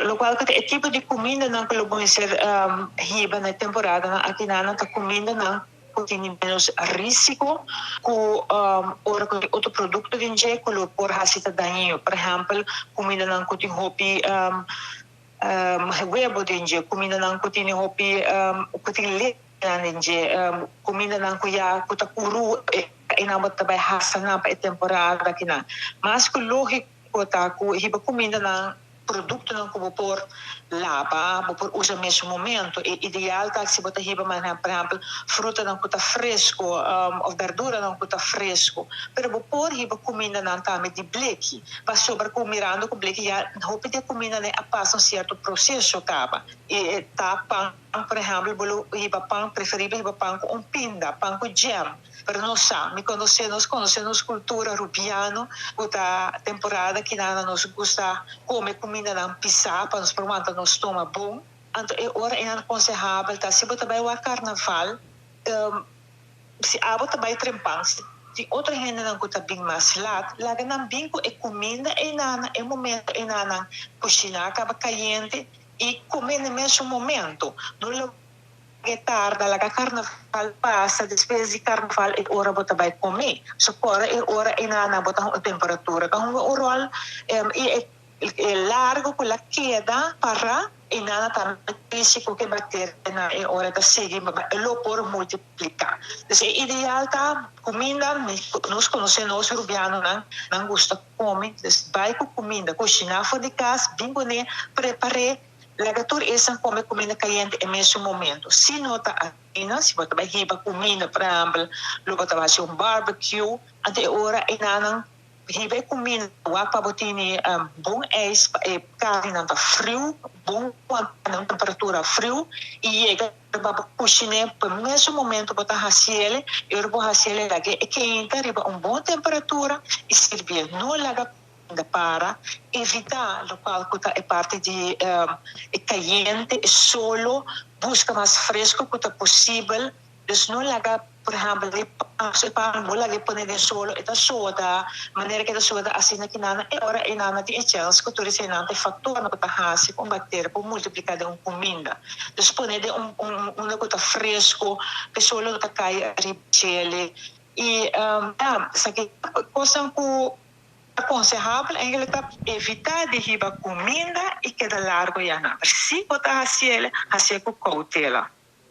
Lokual ku ta e tipo di kumindanan ku lo bo mester hiba na e temporadanan akinan ta kumindanan ku tin menos risiko ku ora ku tin otro produkto den dje ku lo por hasi ta dañino. Por ehèmpel, kumindanan ku tin hopi webo den dje, kumindanan ku tene hopi ku tin lechi den dje, kumindanan ku ya ku ta kuru e nan bo ta bai hasa nan pa e temporada akinan. Mas ku lógiko ta ku hiba kumindanan Produktonan ku bo por laba, bo por usa mesun momento. E ideal ta si bo ta hiba manera por ehèmpel frutanan ku ta fresku òf bèrduranan ku ta fresku. Pero bo por hiba kumindanan tambe di bleki, pasobra ku mirando ku bleki ya hopi di e kumindanan a pasa un sierto proseso kaba. E ta pan por ehèmpel bo lo hiba pan, preferibel hiba pan ku un pinda, pan ku jam. Pero nos sa, mi conoce, nos conoce nos cultura Rubiano cu ta temporada kinan nos gusta come cumindanan pisa pa nos por wanta nos stoma bon. Anto e ora enan consehabel ta si bo ta bay wak carnaval, si abo ta bay trempan, si tin otro hendenan cu ta bin mas lat, laga nan bin cu e cuminda eynan na e momento eynan nan cushina caba cayente y come na e mesun momento. No lo. E tarda laga karnaval pasa, despues di karnaval e ora bo ta bai come. So kora e ora enanan bo ta hunga temperatura ta hunga un rol y e largo cu la keda para enana ta risico cu e bacterianan e ora ta sigui e lo por multiplica. Dus e ideal ta cuminda, nos conoce nos Rubianonan nan gusta come, dus bai cu cuminda cushina for di cas bin cune prepare. Laga tur esnan kome kuminda kayente e mesun momento. Si no ta asina, si bo ta bai hiba kuminda, por ehèmpel, lo bo ta bai hasi un barbecue, anto e ora enanan hiba e kuminda wak pa bo tene bon ijs pa e karninan ta friu, bon wanta na un temperatura friu i yega riba bo kushiné pa e mesun momento bo ta hasiel, e ora bo hasiel laga e keinta riba un bon temperatura i sirbié. No laga. Da para evita locual cu ta e parti di e cayente, e solo, busca mas fresco cu ta posibel, dus no laga por ehempel e pan bo laga e pone den solo e ta soda, manera cu e ta soda asina ki nan e ora eynan nan tin e chens cu tur eseynan ta e factornan cu ta haci cu un bacteria por multiplica den un cuminda, dus pone den un unda cu ta fresco, cu e solo no ta cay riba djele y ya esaki ta cosnan cu. Akonsehabel eigenlijk ta evitá di hiba kuminda i keda largo ya na. Si bo ta hasiel, hasié ku koutela.